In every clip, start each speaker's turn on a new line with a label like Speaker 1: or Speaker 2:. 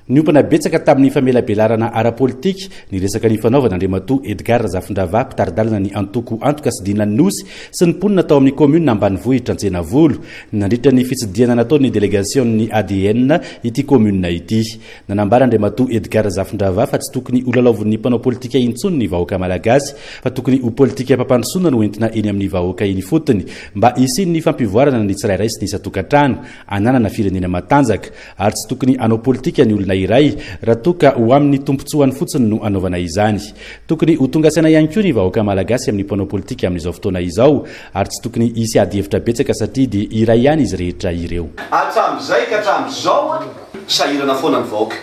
Speaker 1: Niompana betsaka tamin'ny famelabelarana ara-politika ny resaka nifanaovana Andriamatoa Edgard Razafindravahy, mpitari-dalana ny antoko Antoka sy Dinan'ny Nosy sy ny mponina tao amin'ny kaominina ambanivohitra Antsenavolo, nandritra ny fitsidihana nataon'ny delegasion'ny ADN ity kaominina ity. Nanambara Andriamatoa Edgard Razafindravahy fa tsy tokony holalaovin'ny mpanao politika intsony ny vahoaka malagasy fa tokony ho politikam-pampandrosoana no entina eny amin'ny vahoaka eny ifotony mba hisian'ny fampivoarana ny tsirairay sy ny isan-tokantrano hananana firenena matanjaka ary tsy tokony hanao politika ny olona iray raha toa ka ho amin'ny tombontsoany fotsiny no hanaovana izany. Tokony ho tonga saina ihany koa ny vahoaka malagasy amin'ny mpanao politika amin'izao fotoana izao ary tsy tokony hisy ady hevitra betsaka satria dia iray ihany izy rehetra ireo.
Speaker 2: Hatramin'izay ka hatramin'izao sahirana foana ny vahoaka.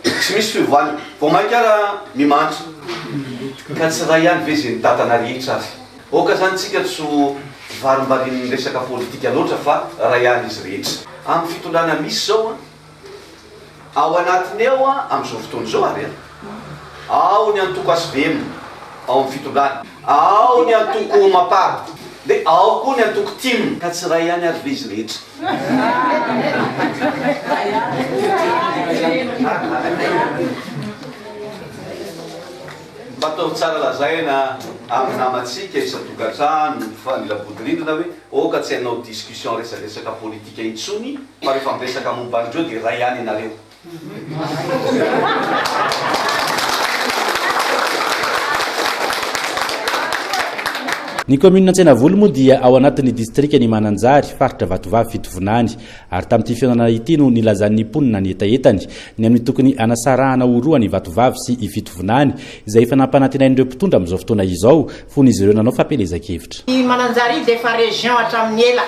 Speaker 2: Tsy misy fiovana. Vao mainka ara mimantra. Ka tsy iray ihany ve izay nitantana rehetra ary? Aoka izany tsika tsy ho varimbarian'ny resaka politika loatra fa ray ihany izy rehetra. Amin'ny fitondrana misy izao an, ao anatiny ao an, amin'izao fotoana izao ary an, ao ny antoko HVM ao amin'ny fitondrana, ao ny antoko Mapar, dia ao koa ny antoko tim. Ka tsy ray ihany ary ve izy rehetra? Mba ataovy tsara lazaina amin'ny namantsika isan-tokantrano mifanila-bodirindrina hoe aoka tsy hanao discussion resadresaka politika intsony fa rehefa miresaka momba an'ireo dia iray ihany ianareo.
Speaker 1: Ny kaominina Antsenavolo moa dia ao anatin'ny distrikan'i Mananjary, faritra Vatovavy Fitovinany. Ary tamin'ity fihaonana ity no nilazan'ny mponina ny hetahetany ny amin'ny tokony hanasarahana ho roa ny Vatovavy sy i Fitovinany, izay efa nampanantenain'ireo mpitondra amin'izao fotoana izao fony izy ireo nanao fampielezan-kevitra.
Speaker 3: I Mananjary dia efa région hatramin'ny ela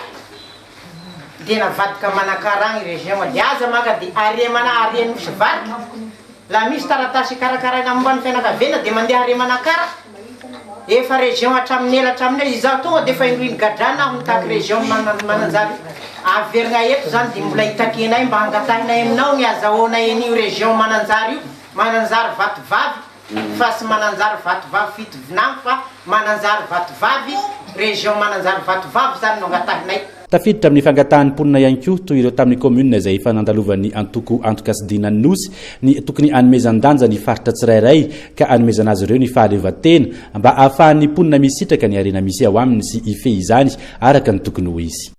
Speaker 3: dia navadika Manakara agny région dia aza maka dia Aremana Arianosy Varika La misy taratasy karakaraina momba ny fianakaviana dia mandeha ary Manakara. Efa région hatramin'ny ela hatramin'ny ela. Izaho tonga dia efa indroa nigadrana aho nitaky région Mananjary. Averina eto izany dia mbola itakianay mba hangatahinay aminao ny azahoanay an'io région Mananjary io. Mananjary Vatovavy fa tsy Mananjary Vatovavy Fitovinany fa Mananjary Vatovavy, région Mananjary Vatovavy izany no angatahinay.
Speaker 1: Tafiditra amin'ny fangatahan'ny mponina ihany koa, toy ireo tamin'ny kaominina izay efa nandalovan'ny antoko Antoka sy Dinan'ny Nosy, ny tokony hanomezan-danja ny faritra tsirairay ka hanomezana azy ireo ny fahaleovantena mba hahafahan'ny mponina misitraka ny harena misy ao aminy sy hifehy izany araka ny tokony ho izy.